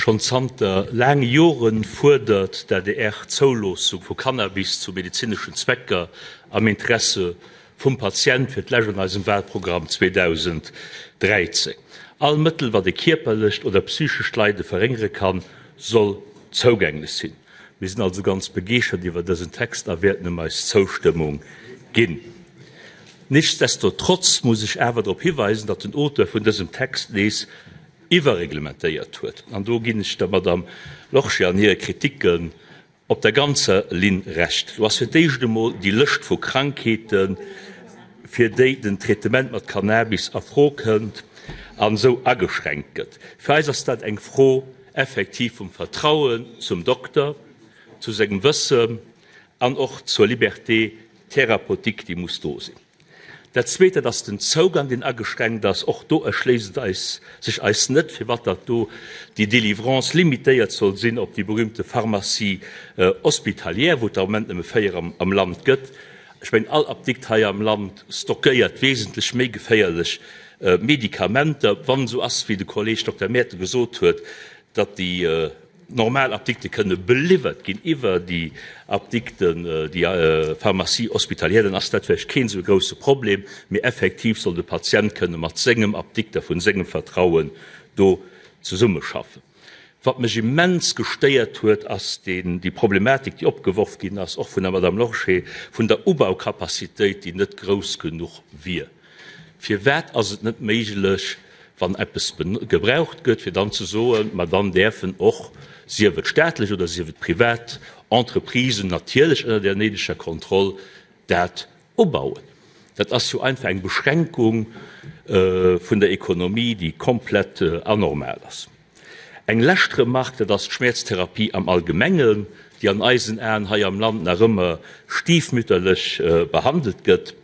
Schonn zanter laange Jore fuerdert d'ADR d'Zouloossung vu Cannabis zu medezineschen Zwecker am Interesse vum Patient, fir d'lescht an eisem Wahlprogramm 2013. All Mëttel, wat e kierperlecht oder psychescht Leide verréngere kann, soll zougänglech sinn. Mir sinn also ganz begeeschtert iwwer dësen Text a wäerten em eis Zoustëmmung ginn. Nichtsdestotrotz muss ech awer drop hiweisen, datt den Auteur vun dësem Text nees iwwerreglementéiert huet. An do ginn ech der Madame Lorsché an hire Kriticken op der ganzer Linn Recht. Do ass fir d'éischt emol déi Lëscht vu Krankheeten, fir déi den Traitement mat Cannabis a Fro kënnt an esou ageschränkt gëtt. Fir eis ass dat eng Fro effektiv vum Vertrauen zum Dokter, zu sengem Wëssen an och zur Liberté thérapeutique, déi muss do sinn. Dat Zweet, dat ass den Zougang, deen ageschränkt ass. Och do erschléisst et eis, sech eis net, firwat datt do déi Délivrance limitéiert soll sinn op déi berühmte Pharmacie hospitalière, wou et der am Moment nëmme 4 am Land gëtt. Ech mengen, all Apdikt hei am Land stockéiert wesentlech méi geféierlech Medikamenter. Wann esou ass, wéi de Kolleeg Dokter Märten gesot huet, datt déi normal Apdikte kënne beliwwert ginn iwwer déi Apdikten, déi Pharmacie hospitalière, dann ass dat vläicht keen esou grousse Problem, mee effektiv soll de Patient kënne mat sengem Apdikter vun sengem Vertrauen do zesummeschaffen. Wat mech immens gestéiert huet, ass déi Problematik, déi opgeworf ginn ass, och vun der Madame Lorsché, vun der Ubaucapacitéit, déi net grouss genuch wier. Firwat ass et net méiglech, wann eppes gebraucht gëtt, fir dann ze soen, ma dann däerfen och, sief et staatlech oder sief et privat Entreprisen, natierlech ënner der néideger Kontroll, dat ubauen? Dat ass jo einfach eng Beschränkung vun der Ekonomie, déi komplett anormal ass. Eng lescht Remarque, dat ass d'Schmäerztherapie am Allgemengen, déi an eisen Aen hei am Land nach ëmmer stiefmütterlech behandelt gëtt.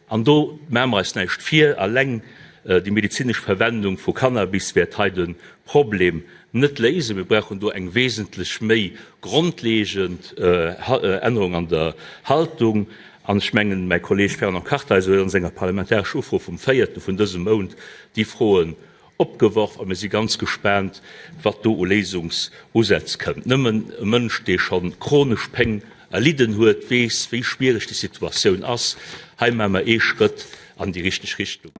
An do maache mer eis näischt vir, alleng déi medezinesch Verwendung vu Cannabis wäert hei de Problem net léisen. Mir brauchen do eng wesentlech méi grondlegend Ännerung an der Haltung. An ech mengen, mäi Kolleeg Fernand Kartheiser huet an senger parlamentarescher Ufro vum véierte vun dësem Mount déi Froen Opgeworf a mir si ganz gespaant, wat do u Léisungsusätz kënnt. Nëmmen e Mënsch, dee scho chronesch Péng erlidden huet, weess, wéi schwiereg déi Situatioun ass. Hei maache mer ee Schrëtt an déi richteg Richtung.